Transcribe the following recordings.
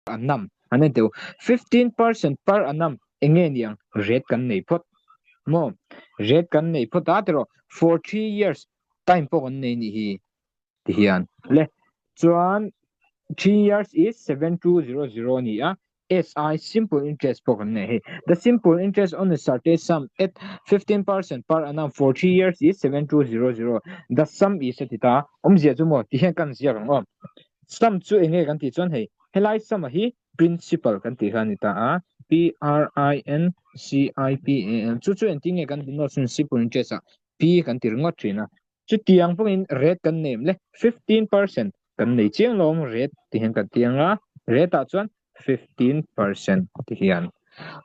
Annam an en teu. 15% per annum enge ni ang rate kan nei phawt maw? Rate kan nei phawt a tiraw for 3 years time pawh kan nei nih hi ti hian le chuan 3 years is 7200 ni a SI simple interest pawh kan nei hei. The simple interest on a certain sum at 15% per annum for 3 years is 7200. The sum is a ti ta awmzia chu maw ti hian kan ziak ang aw. Sum chu enge kan tih chuan hei helai sum a hi principal kan tih kha a ni ta a, P-R-I-N-C-I-P-A-L chu chu engtin nge kan denote chuan simple interest ah P kan ti ringawt thin a, chutiang pawhin rate kan nei em le 15% kan nei chiang lo ang rate ti hian kan ti ang a, rate ah chuan 15% ti hian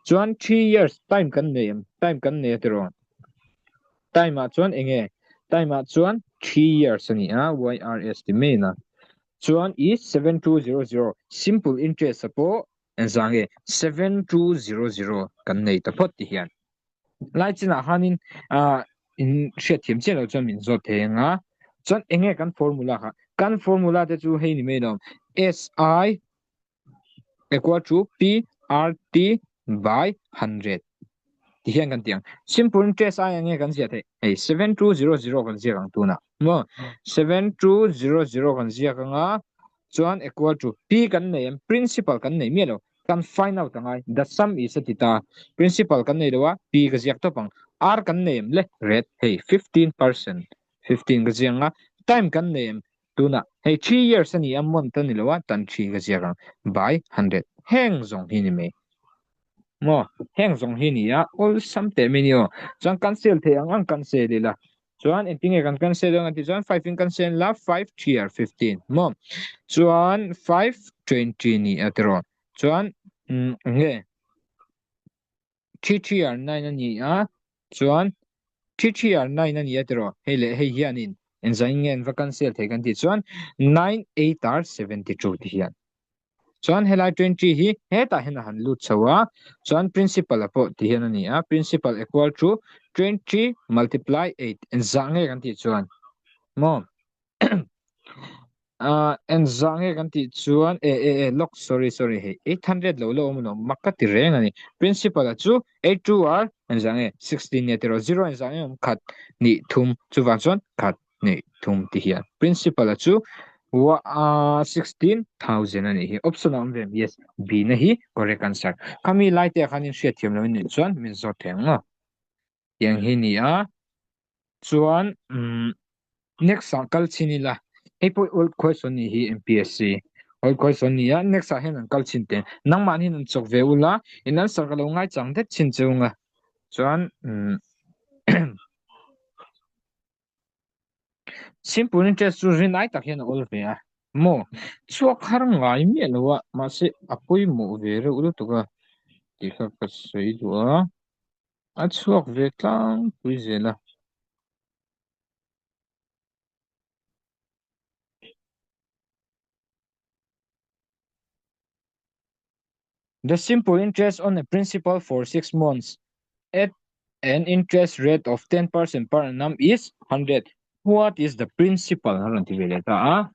chuan 3 years time kan nei em time kan nei a tiraw. Time ah chuan enge? Time ah chuan 3 years a ni a, YRS ti mai ina. Chuan i 7200 simple interest a pawh engzah nge 7200 kan nei ta phawt ti hian. Lai chinah khanin ah in hriatthiam chiah lo chuan min zawt thei ang a. Chuan enge kan formula kha? Kan formula te chu hei ni mai lo SI equal to PRT by 100 ti hian kan ti ang. Simple interest ai ang nge kan ziah theih? Hei 7200 kan ziak ang tunah maw? 7200 kan ziak anga chuan equal to P kan nei em? Principal kan nei miah lo. Kan find out angai. The sum is a ti ta. Principal kan nei lo a, P ka ziak tawp ang. R kan nei em le? Rate hei 15%. 15 ka ziak anga time kan nei em? Tunah hei 3 years a ni a, month a ni lo a, tan 3 ka ziak ang by 100. Heng zawng hi ni mai. Maw? Heng zawng hi ni a, awlsam teh mai ni aw. Chuan cancel thei ang ang cancel ila. Chuan engtin nge kan cancel ang tih chuan 5 in cancel la, 5 3 are 15. Maw? Chuan 5 20 ni a tiraw. Chuan eng nge? 3 3 are 9 a ni a, chuan 3 3 are 9 a ni a tiraw. Hei leh hei hianin engzain nge an va cancel thei kan tih chuan 9 8 are 72 ti hian. Chuan helai 20 hi hetah hian a han lut chho a, chuan principal a pawh ti hian a ni a, principal equal to 20 multiply 8 engzah nge kan tih chuan maw ah engzah nge kan tih chuan e e e lawk sorry sorry hei 800 lo la awm alawm mak ka ti reng a ni principal a chu 8 2 are engzah nge 16 nia tiraw 0 engzah nge awm khat hnih thum chuvang chuan khat hnih thum ti hian principal a chu 16,000 a nih hi option a awm ve em yes B na hi correct answer khami lai te ah khan in hriat thiam lo in nih chuan min zawt thei ang maw tiang hi ni a chuan umm next ah kal chhin ila hei pawh old question nih hi MPSC old question ni a next ah hian an kal chhin teh nangmah hian an chawk ve ula in answer ka lo ngai chang det chhin cheu nga chuan umm Simple interest chu rinai tak hian a awl ve a maw? Chhuak har ngai miah lo a, mahse a pawimawh ve reuh lutuk a tih kha ka sawi duh a, a chhuak ve tlangpui zel a. The simple interest on a principal for 6 months at an interest rate of 10% per annum is 100. What is the principal? A rawn ti ve leh ta a.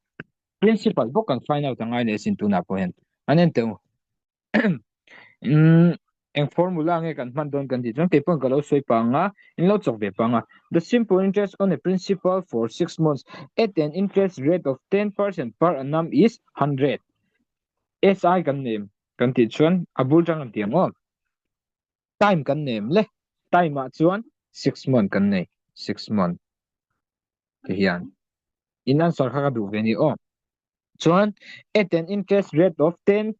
Principal bawk kan find out angai leh sin tunah pawh hian. An en teh u. Umm eng formula nge kan hman dawn kan tih chuan kei pawn ka lo sawi pang a, in lo chawk ve pang a. The simple interest on a principal for 6 months at an interest rate of 10% per annum is 100. SI kan nem kan tih chuan a bul tang kan ti ang aw. Time kan nem le. Time ah chuan 6 month kan nei. 6 month ti hian. In answer kha ka duh ve ni aw. Chuan at an interest rate of 10%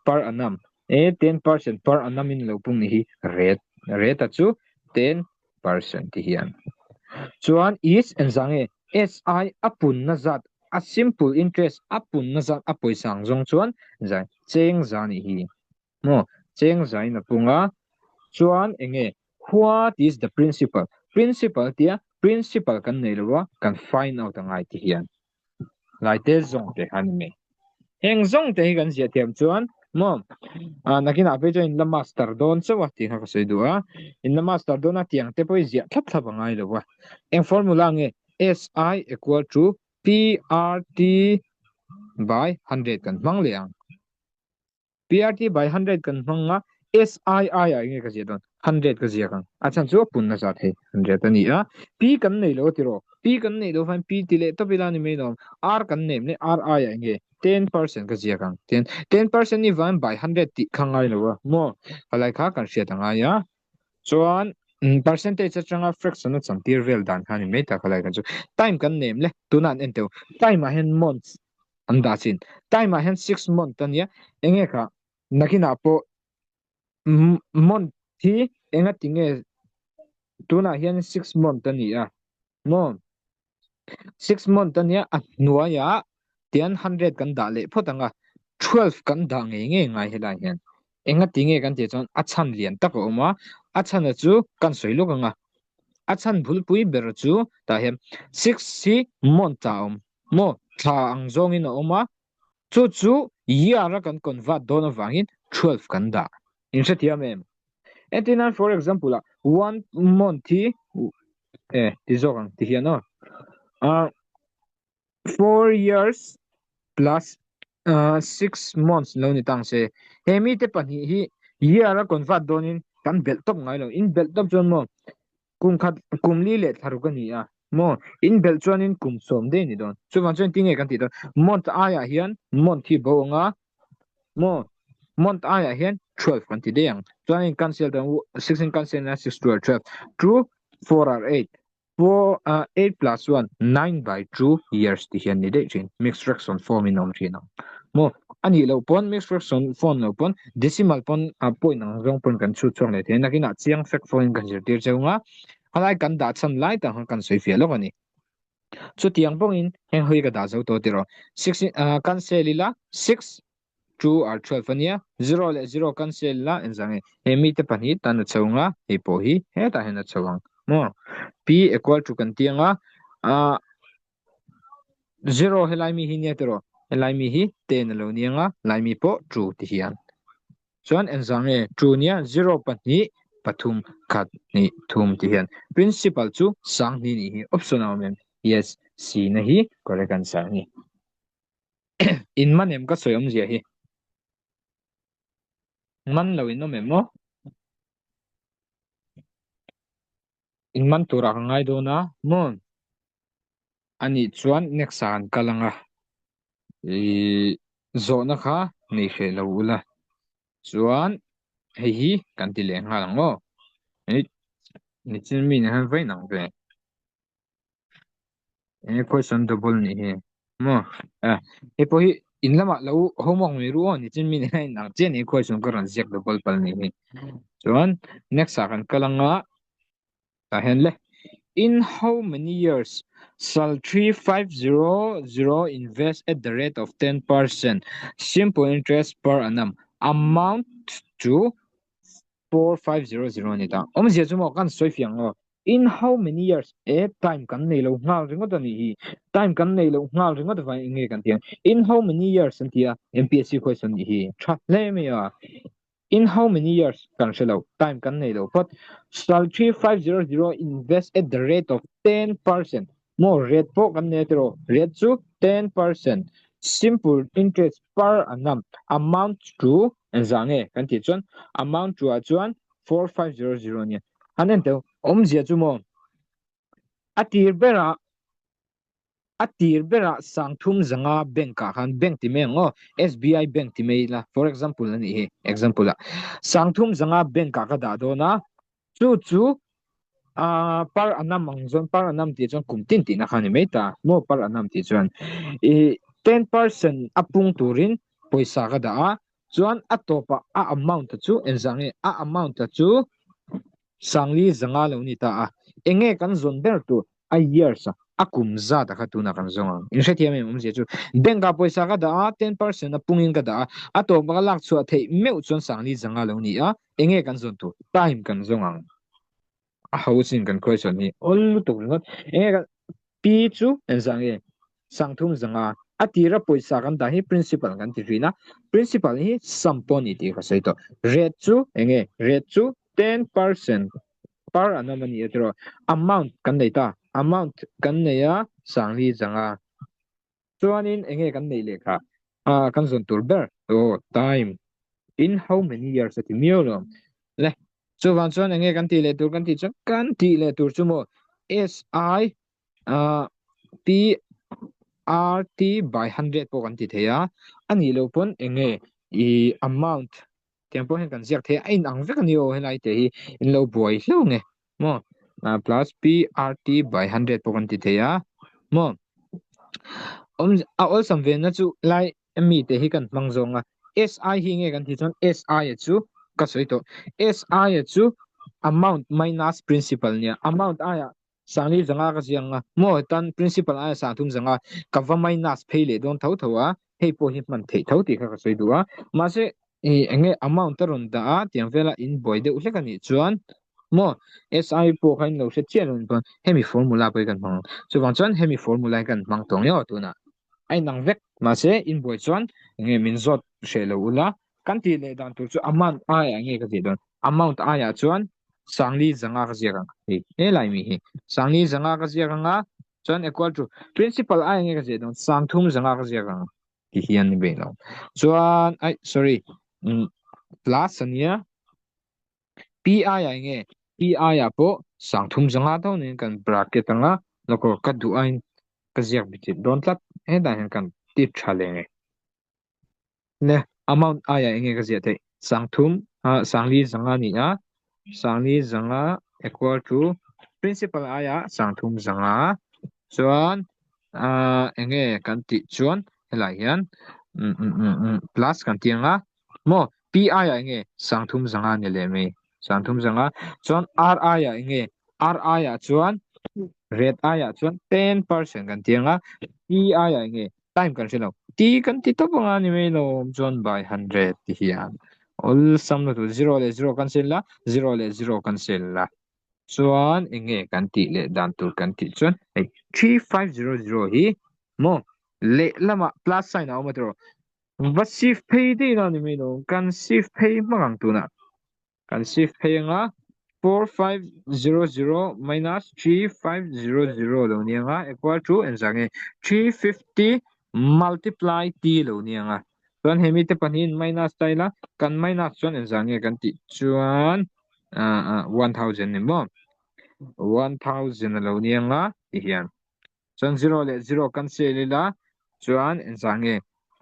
per annum. E 10% per annum in lo pung ni hi rate. Rate a chu 10% ti hian. Chuan is engzah nge SI a punna zat a simple interest a punna zat a pawisa ang zawng chuan zai cheng za nih hi maw cheng zain a pung a chuan enge what is the principal principal tia principal kan nei lo a kan find out angai ti hian lai te zawng te kha ni mai heng zawng te hi kan ziah thiam chuan maw ah nakinah phei chuan in la master dawn chauh a tih kha ka sawi duh a in la master dawn a tiang te pawh hi ziah thlap thlap angai lo a eng formula nge SI equal to PRT by 100 kan hmang leh ang. PRT by 100 kan hmang a, SII ah enge ka ziah dawn? 100 ka ziak ang. A chhan chu a punna zat hei 100 a ni a. P kan nei lo tiraw? P kan nei lo khan P ti leh tawp ila ni mai lawm. R kan nem leh RI ah enge 10% ka ziak ang. Tin, 10% ni vangin by 100 tih kha ngai lo a maw? Khalai kha kan hriat a ngai a. Chuan percentage atanga fraction a chantir vel dan kha a ni mai ta khalai kha chu. Time kan nem le, tunah an en teuh. Time ah hian months an dah chin. Time ah hian 6 month a nia, enge kha nakinah pawh month hi enga tinge tunah hian 6 month a ni a maw? 6 month a nia, a hnuaiah tian 100 kan dah leh phawt ang a, 12 kan dah ngei ngei ngai helai hian. Enga tinge kan tih chuan a chhan lian tak a awm a, a chhana chu kan sawi lawk ang a. A chhan bulpui ber chu tah hian 6 hi month ah a awm maw? Thla ang zawngin a awm a, chu chu year a kan convert dawn avangin 12 kan dah. In hrethiam em? Entir nan for example ah 1 month hi e ti zawk ang ti hian aw. 4 years plus 6 months lo ni tang se. He mi te pahnih hi year a convert dawnin kan belh tawp ngai lo. In belh tawp chuan maw kum khat kum li leh thla ruk a ni a maw in belh chuanin kum 10 daih a ni dawn. Chuvang chuan tinge kan tih dawn month aiah hian month hi bo anga maw month aiah hian 12 kan ti daih ang. Chuan in cancel dawn 6 in cancel na 6 12 12 2 4 are 8 4 8 plus 1 9 by 2 years ti hian ni daih thin. Mixed fraction form in awm thin ang maw. A nih loh pawn mixed fraction form loh pawn decimal pawn a point ang zawng pawn kan chhut chhuak leh thei. Nakinah chiang fek form in kan zirtir cheu nga helai kan dah chhan lai tak khan kan sawi fiah lawk a ni. Chutiang pawhin heng hawi ka dah zo tawh tiraw 6 cancel ila 6 2 are 12 a nia, 0 leh 0 cancel ila engzah nge he mite pahnih tan a chho anga hei pawh hi hetah hian a chho ang maw. P equal to kan ti anga 0 helai mi hi nia tiraw helai mi hi 10 a lo ni anga lai mi pawh 2 ti hian. Chuan engzah nge 2 nia 0 pahnih pathum khat hnih thum ti hian principal chu sang hnih nih hi option a awm em? Yes, C na hi correct answer a ni. In man em ka sawi awmzia hi? Man lo in awm em aw? In man turah ka ngai dawn a maw? Anih chuan next ah kan kal ang a, ih zawhna kha nei hreh lo ula chuan hei hi kan ti leh nghal ang aw. Nichin mi nen khan vawiin ang ve. Enge question double nih hi maw eh hei pawh hi in lamah lo homework mai ru aw nichin mi nen ang chiah ni question ka rawn ziak double pal nih hi chuan next ah kan kal anga tah hian le in how many years shall 3500 invest at the rate of 10% simple interest per annum amount to 4500 a ni ta awmzia chu maw kan sawi fiah ang aw In how many years? E time kan nei lo nghal ringawt a nih hi. Time kan nei lo nghal ringawt avangin eng nge kan tih ang? In how many years an ti a, MPSC question nih hi. Tha hle mai a. In how many years kan hre lo, time kan nei lo phawt. Sal 3500 invest at the rate of 10%. Maw rate pawh kan nei a tiraw? Rate chu 10%. Simple interest per annum amount to engzah nge kan tih chuan amount to ah chuan 4500 a nia. Han en teuh awmzia chu maw a tir berah a tir berah sangthum zanga bank ah khan bank ti mai ang aw SBI bank ti mai ila for example a nih hi example ah sangthum zanga bank ah ka dah dawn a chu chu ah per annum ang chuan per annum tih chuan kum tin tihna kha a ni mai ta maw per annum tih chuan ih 10% a pung turin pawisa ka dah a Chuan a tawpah a amount a chu engzah nge? A amount a chu sangli zanga lo ni ta a. Enge kan zawn ber tur? A years a, a kum zat a kha tunah kan zawng ang. In hrethiam em awmzia chu? Bank ah pawisa ka dah a, 10% a pungin ka dah a, a tawpah ka lak chhuah theih meuh chuan sangli zanga lo ni a. Enge kan zawn tur? Time kan zawng ang. A ho chin kan question hi awl lutuk ringawt. Enge kan P chu engzah nge? Sangthum zanga a tira pawisa kan dah hi principal kan ti thin a, principal hi sum pawh a ni tih ka sawi tawh. Rate chu enge? Rate chu 10% per annum a ni a tiraw. Amount kan nei ta, amount kan nei a sangli zanga. Chuanin enge kan neih leh kha? Ah kan zawn tur ber, aw time. In how many years a ti miau lo. Le, chuvang chuan enge kan tih leh tur kan tih chuan kan tih leh tur chu maw SI uh, P R T by 100 pawh kan ti thei a, a nih loh pawn enge i amount tiang pawh hian kan ziak thei a, a inang vek a ni aw helai te hi in lo buai hleuh nge maw plus P R T by 100 pawh kan ti thei a maw awm a awlsam ve na chu lai mi te hi kan hmang zawng a SI hi nge kan tih chuan SI a chu ka sawi tawh SI a chu amount minus principal nia amount aia Sangli zanga ka ziang a, maw hetan principal aia sangthum zanga ka va minus phei leh dawn tho tho a, hei pawh hi hman theih tho tih kha ka sawi duh a, mahse i eng nge amount a rawn dah a tiang vela in buai deuh hlek a nih chuan maw SI pawh kha in lo hre chiah lo ni pawn hemi formula pawh hi kan hmang ang, chuvang chuan hemi formula hi kan hmang tawh ngei aw tunah a inang vek, mahse in buai chuan eng nge min zawt hreh lo ula Kan tih leh dan tur chu amount aiah nge ka ziah dawn? Amount aiah chuan Sangli zanga ka ziak ang. Hei helai mi hi. Sangli zanga ka ziak ang a, chuan equal to principal aiah nge ka ziah dawn? Sangthum zanga ka ziak ang. Ti hian ni beh lo. Chuan ai sorry um plus ania P aiah nge P aiah pawh sangthum zanga tho nen kan bracket ang a, lawk ka duh aiin ka ziak bichilh dawn tlat. Hetah hian kan ti tha leh nge. Ne, amount aia enge ka ziah theih? Sangthum, ah, sangli zanga ni a, sangli zanga equal to principal aia sangthum zanga chuan ah, enge kan tih chuan helai hian mm, mm, mm, mm, plus kan ti anga maw p aia enge sangthum zanga ni leh mai sangthum zanga chuan r aia enge r aia chuan red aia chuan 10% kan ti anga p aia enge time kan hre lo ti kan ti tawp anga ni mai lo chuan by 100 ti hian awlsam na tur 0 leh 0 kan sel la 0 leh 0 kan sel la chuan enge kan tih leh dan tur kan tih chuan hei 3500 hi maw leh lamah plus sign a awm a tiraw va shift phei daih na ni mai lo kan shift phei hmak ang tunah Kan shift phei anga 4500 minus 3500 lo ni anga equal to engzah nge 350 multiply t lo ni anga chuan hemi te pahnihin minus ta ila kan minus chuan engzah nge kan tih chuan 1000 ni maw 1000 a lo ni anga ti hian Chuan zero leh zero cancel ila chuan engzah nge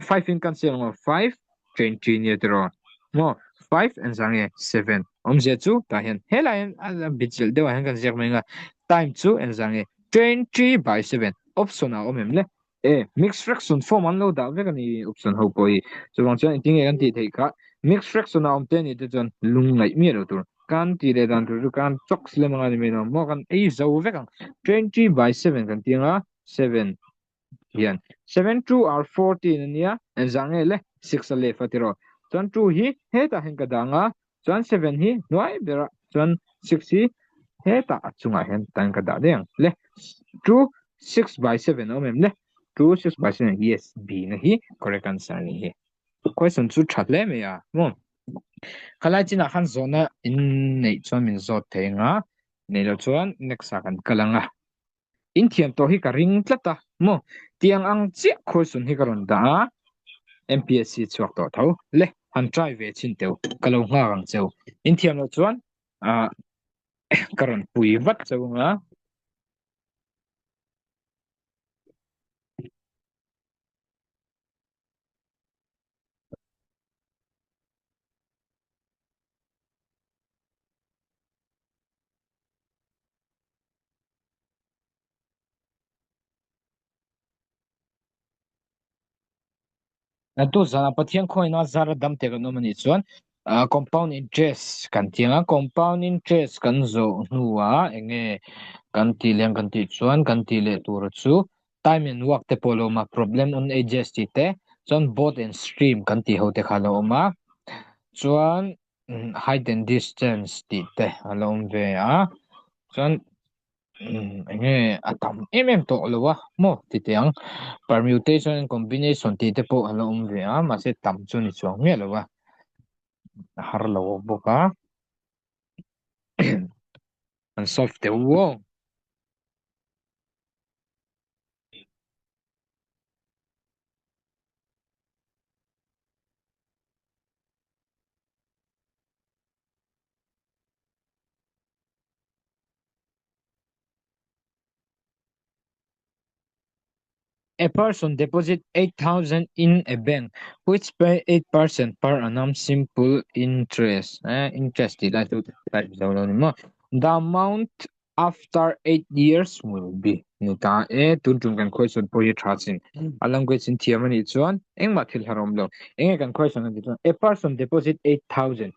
five in cancel ang aw five 20 nia tiraw maw five engzah nge seven awmzia chu tah hian helai hian a bit zilh deuh ah hian kan ziak mai anga time chu engzah nge 20 by seven option a awm em le e mixed fraction form an lo dah vek a ni option ho pawh hi chuvang chuan engtin nge kan tih theih kha mixed fraction a awm te anih te chuan lung ngaih miah lo tur Kan tih leh dan tur chu kan chawk silem anga ni mai lo maw kan ei zo vek ang 20 by 7 kan ti anga 7 hian 7 2 are 14 ania engzah nge le 6 a left a tiraw chuan 2 hi hetah hian ka dah anga chuan 7 hi hnuai berah chuan 6 hi hetah a chungah hian tan ka dah daih ang le 2 6 by 7 a awm em le 2 6 by 7 yes B na hi correct answer ni hi question chu tha hle mai a maw Khalai chinah khan zawhna in neih chuan min zawt thei ang a, neih loh chuan next ah kan kal ang a. In thiam tawh hi ka ring tlat a, maw? Tiang ang chiah question hi ka rawn dah a, MPSC chhuak tawh tho. Le, han try ve chhin teu, ka lo nghak ang cheu. In thiam loh chuan ah ka rawn pui vat cheu ang a. Tu zana Pathian khawina zara dam te kan awm anih chuan compound interest kan ti ang a compound interest kan zawh hnuah enge kan tih leh ang kan tih chuan kan tih leh tur chu Time and work te pawh a lo awm a, problem on ages tih te, chuan boat and stream kan tih ho te kha a lo awm a, chuan height and distance tih te a lo awm ve a, chuan eng nge a tam em em tawh lo a maw ti teh ang, permutation and combination tih te pawh a lo awm ve a, mahse tam chu ni chuang miah lo a, a har lo bawk a, an solve deuh uau. A person deposit 8000 in a bank which pay 8% per annum simple interest. Eh, interest tih lai chu type zo lo ni maw. The amount after 8 years will be ni ta e tun tum kan question pawh hi tha chin a language in thiam ani chuan engmah thil har awm lo enge kan question ani chuan a person deposit 8000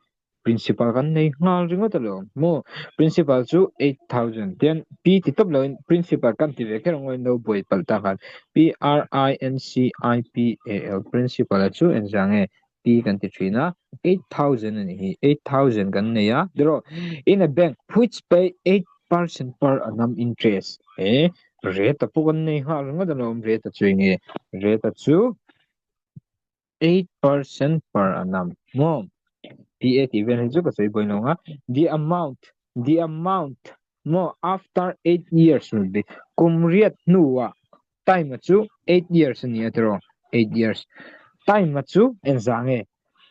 Principal kan nei nghal ringawt alawm maw? Principal chu 8000 tian P ti tawp loin Principal kan ti ve kher ang aw no buai palh tak khan P R I N C I P A L Principal a chu engzah nge P kan ti thin a 8000 a nih hi 8000 kan nei a tiraw in a bank which pay 8% per annum interest he rate a pawh kan nei nghal ringawt alawm rate a chu enge rate a chu 8% per annum maw PA tih vel hi chu ka sawi buai lo ang a the amount the amount maw after 8 years will be kum riat hnuah time a chu 8 years a ni a tiraw 8 years time a chu engzah nge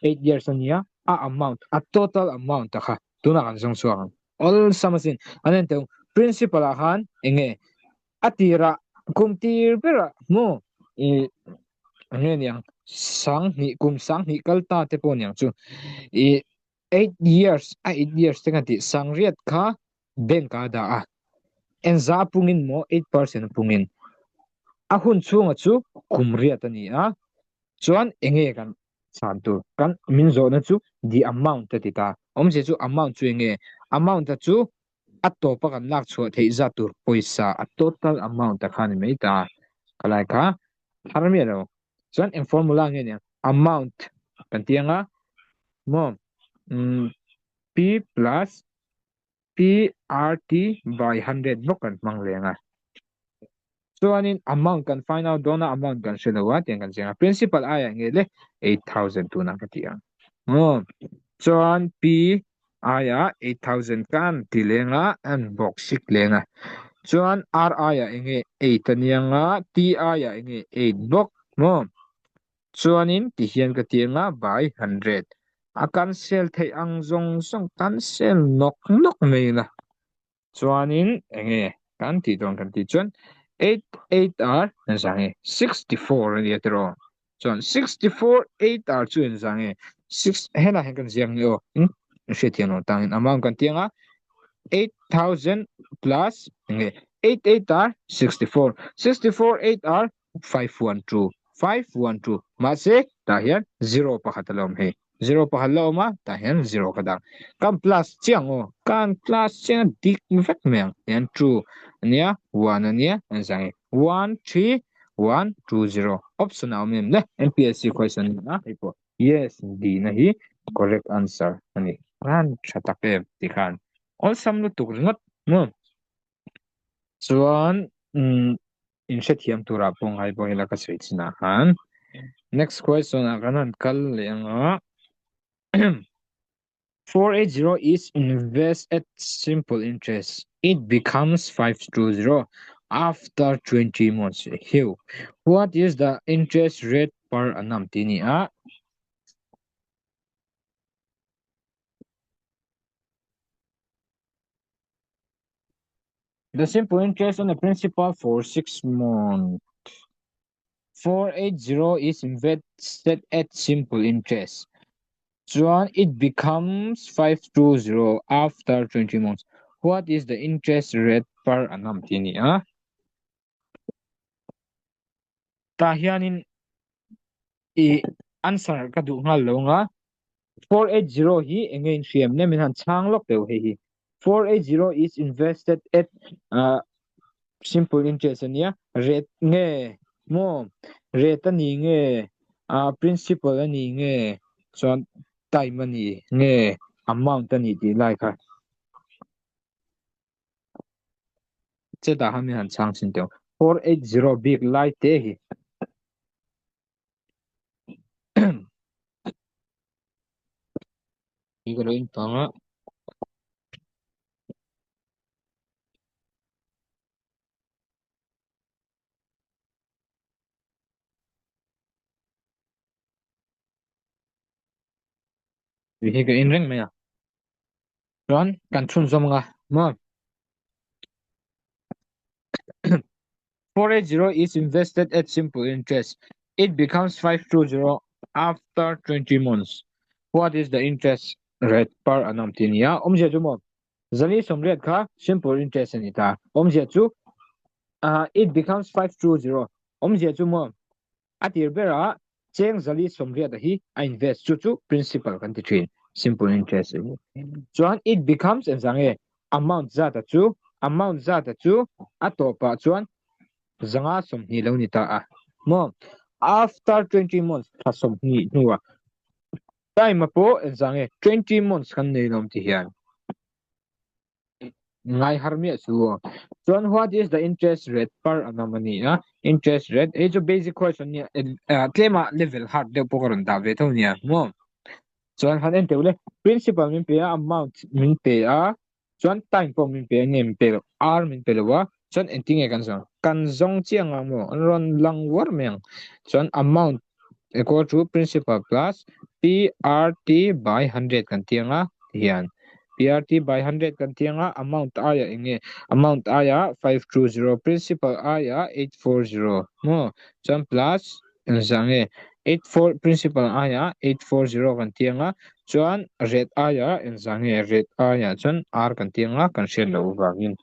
8 years a nia a amount a total amount a kha tunah kan zawng chhuak ang awlsam asin an en teh principal ah khan enge A tirah kum tir berah maw ih eng nge niang sanghnih kum sanghnih kal ta te pawh niang chu ih eight years a eight years te kan tih sangriat kha bank ah a dah a engzah a pungin maw 8% a pungin a hun chhunga chu kum riat a ni a chuan eng nge kan chhan tur kan min zawhna chu the amount a ti ta awmzia chu amount chu eng nge amount a chu A tawpa kan lak chhuah theih zat tur pawisa a total amount a kha ni mai ta. Ka lai kha har miah lo. Chuan eng formula nge niang amount kan ti anga maw umm P plus PRT by 100 bawk kan hmang leng a. Chuanin amount kan find out dawn a, amount kan hre lo a, tiang kan ziak a. Principal aiah nge le 8000 tunah ka ti ang. Aw, chuan P aiah 8000 kan ti leng a, an bawk sik leng a. Chuan R aiah enge 8 a niang a, T aiah enge 8 bawk maw. Chuanin tihian ka ti anga by 100. A cancel theih ang zawng zawng cancel nawk nawk mai ila. Chuanin enge kan tih dawn kan tih chuan 8 8 are engzah nge 64 a nia tiraw chuan 64 8 are chu engzah nge 6 helai hian kan ziak nge aw in hriatthiam lo tangin amount kan tiang a 8000 plus enge 8 8 are 64 64 8 are 512 512 mahse tah hian 0 pakhat a la awm hei 0 pakhat la awm a tah hian 0 ka dah kan plus chiang aw kan plus chiang dik vek mai ang hian 2 ania 1 ania an zang hi 1 3 1 2 0 option a awm em le MPSC question ni a hei pawh yes dihna hi correct answer ani ran tha tak em ti khan awlsam lutuk ringawt maw Chuan umm in hrethiam turah pawh ngai pawh ila ka sawi chinah khan next question ah kan han kal leh ang a 480 is invest at simple interest it becomes 520 after 20 months hiu what is the interest rate per annum tih a ni a. The simple interest on the principal for 6 months. 480 is invested at simple interest. Chuan it becomes 520 after 20 months. What is the interest rate per annum tih a ni a. Tah hianin i answer ka duh nghal lo nga 480 hi enge in hriam ne min han chhang lawk deuh hei hi 480 is invested at uh, simple interest ania rate nge maw rate ani nge uh, principal ani nge chuan time ani nge amount ani tih lai kha Chetah khan min han chhang chhin teh ang. 480 bik lai te hi. Hi ka lo inpang a. Hi ka in reng mai a. Chuan kan chhunzawm anga maw? 480 is invested at simple interest. It becomes 520 after 20 months. What is the interest rate per annum tih a ni a, awmzia chu maw zali sawmriat kha simple interest a ni ta. Awmzia chu it becomes 520 awmzia chu maw A tir berah cheng zali sawmriata hi a invest chu chu principal kan ti thin, simple interest a ni. Chuan it becomes engzah nge amount zata chu amount zata chu a tawpah chuan zanga 20 lo ni ta a maw after 20 months thla 20 hnuah time a pawh engzah nge 20 months kan nei lawm ti hian. Ngai har miah chu aw. Chuan what is the interest rate per annum a ni a, interest rate hei chu basic question nia tlema level hard deuh pawh ka rawn dah ve tho nia maw. Chuan han en teuh le principal min pe a amount min pe a chuan time pawh min pe a nge min pe lo r min pe lo a chuan engtin nge kan zawng kan zawng chiang ang maw an rawn lang uar mai ang chuan amount equal to principal plus PRT by 100 kan ti anga tihian PRT by 100 kan ti anga amount aia enge amount aia 520 principal aia 840 maw chuan plus engzah nge 84 principal aia 840 kan ti anga chuan rate aia engzah nge rate aia chuan r kan ti anga kan hriat loh vangin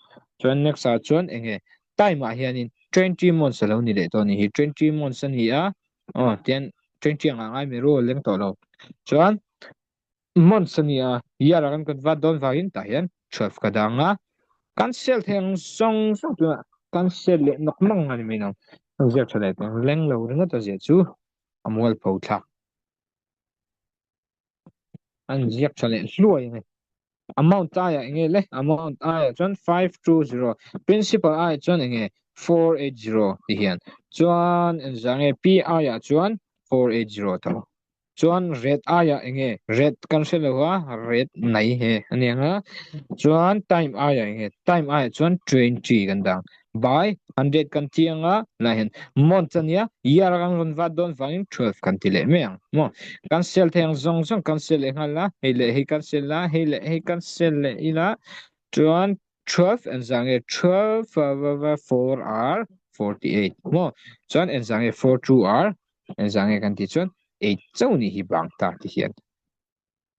chuan next ah chuan enge time ah hianin 20 months alo ni leh tawh a nih hi 20 months a ni a aw tian 20 anga ngai mai ru leng tawh lo chuan months a ni a year ah kan convert dawn vangin tah hian 12 ka dang a kan sel thei ang zawng zawng tunah kan sel leh nawk nawk a ni mai lo kan ziak tha leh tawh leng lo ringawt a ziah chu a mualpho thlak an ziak tha leh hluai a ni. Amount aiah eng nge le? Amount aiah chuan 520. Principal aiah chuan eng nge? 480 ti hian. Chuan engzah nge P aiah chuan 480 tho. Chuan rate aiah eng nge? Rate kan hre lo a, rate nai he a ni ang a. Chuan time aiah eng nge? Time aiah chuan 20 kan dang. By 100 kan ti ang a, lai hian month a nia, year a kan rawn vat dawn vangin 12 kan ti leh mai ang maw. Kan sel thei ang zawng zawng kan sel leh nghal a, hei leh hei kan sel a, hei leh hei kan sel leh ila chuan 12 engzah nge 12 4 r 48 maw chuan engzah nge 4 2 r engzah nge kan tih chuan 8 chauh nih hi bang ta ti hian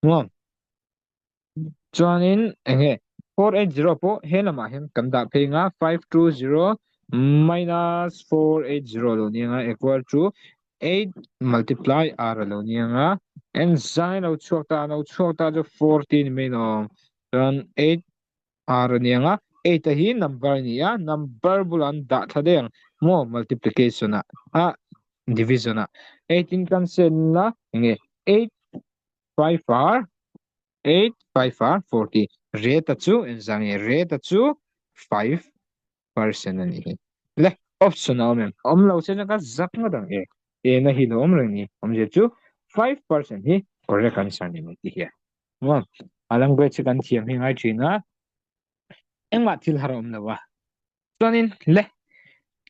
maw. Chuanin eng nge 480 pawh he lamah hian kan dah phei nga 520 minus 480 lo ni anga equal to 8 multiply r lo ni anga en zai lo chhuak ta lo chhuak ta chu 14 mai lo chuan 8 r a ni anga 8 a hi number a ni a number bulah an dah thla daih ang maw multiplication ah ah division ah 8 in cancel la eng nge 8 5 r 8 5 r 40 rate a chu engzah nge rate a chu 5 percent a nih hi le option a awm em awm lo se chuan ka zak ngawt ang e ena hi lo awm reng ni awmzia chu 5 percent hi correct answer ni mai tih hian maw a language hi kan thiam hi ngai thin a engmah thil har a awm lo a Chuanin le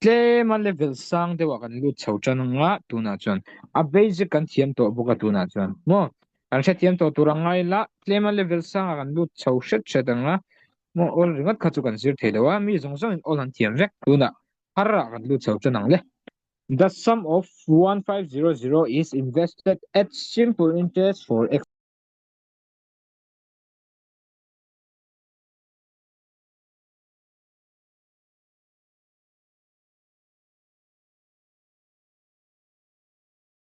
tlema level sang deuhah kan lut chho tan anga tunah chuan a basic kan thiam tawh bawk a tunah chuan maw kan hrethiam tawh tur a ngai la tlema level sangah kan lut chho hret hret anga maw awl ringawt kha chu kan zir thei lo a mi zawng zawngin awl an thiam vek tunah harah kan lut chho tan ang le. The sum of 1500 is invested at simple interest for x.